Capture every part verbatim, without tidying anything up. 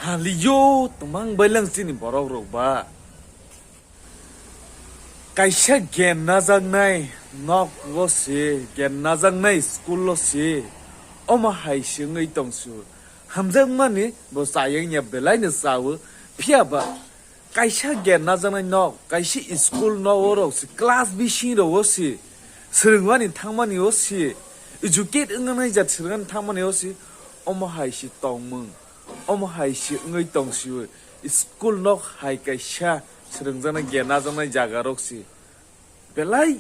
Haliyo, twmang bailang chini borok rok ba. Kaisa gen najaknai nok o si, gen najaknai school o si. Omo hai si wngwi tong si. Hamjakmani bo chayang ya belai no chawo. Phiya ba kaisa gen najaknai nok, kaisa school nok o rok si, class bising rok o si. Swrwngmani thangmani o si. Educate wngnai jat swrwngmani thangmani o si. Omo hai si tongmung. Omo hai si wngwi tong si. School nok hai kaisa swrwngjaknai, gen najaknai jaga rok si. Belai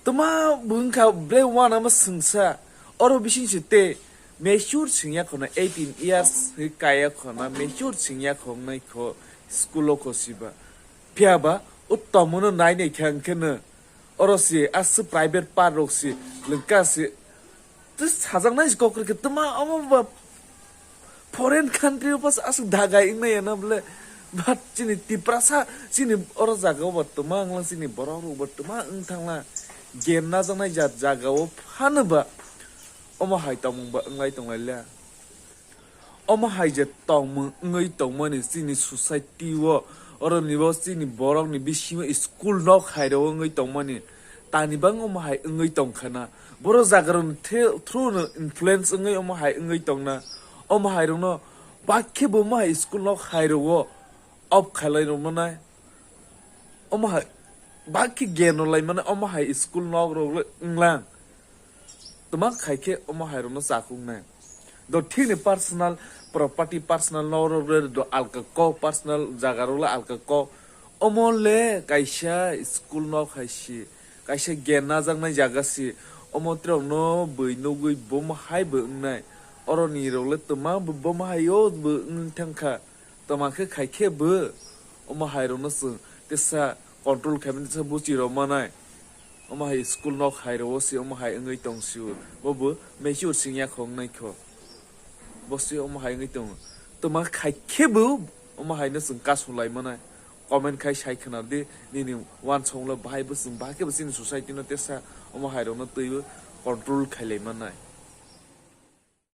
twma bo wngkha, belai uanama swngsa. Oro bising si te mature singya khona, eighteen years se kaya khona, mature singya khongnai kho school o kho siba. Phiya ba o tongmano nai nai kha hwnkhe no oro si aswk private part rok si lwngka si. Tei sajaknai si kok rikhe twma omo ba foreign country o pas aswk dagai wngnai ya na bole. But chini Tiprasa, chini oro jaga o ba twma wngla, chini borok rok ba twma wng thangla. Gen najaknai jat jaga o phano ba omo hai tongmung ba wnglai tonglaila. Omo hai je tongmung wngwi tongmani chini society o, oro ni bo chini borok ni bisingo school nok hai rok wngwi tongmani. Tani bang omo hai wngwi tongkha na. Borok jaga rok ni the-, through no influence wngwi omo hai wngwi tongna. Omo hai rokno bakhe bo omo hai school nok hai rogo off khailai rokmanai. Omo hai bakhe gen rok lai mano, omo hai school nok rok le wnglang. Twma khai khe omo hai rokno chakung nai. Do thik ni personal property, personal nok rok le do alka kok, personal jaga rok le alka kok. Omo le kaisa school nok hai si, kaisa gen najaknai jaga si. Omo trok no bui nugui bomo hai bo wngnai. Oro ni rok le twma bo bomo hai o bo wng thang kha. Tama khe khai khe bo omo hai rokno chwng tesa control khaimani tesa buchi rok manai. Omo hai school nok hai rok o si omo hai wngwi tong si o. Bo bo mature singya khong nai kho. Bo si omo hai wngwi tongo. Tama khai khe bo omo hai no chwng kasu lai manai. Comment khai sai khwna di, nini uansong le bahai bo chwng bahai khe bo chini society no tesa omo hai rokno twi o control khai lai manai.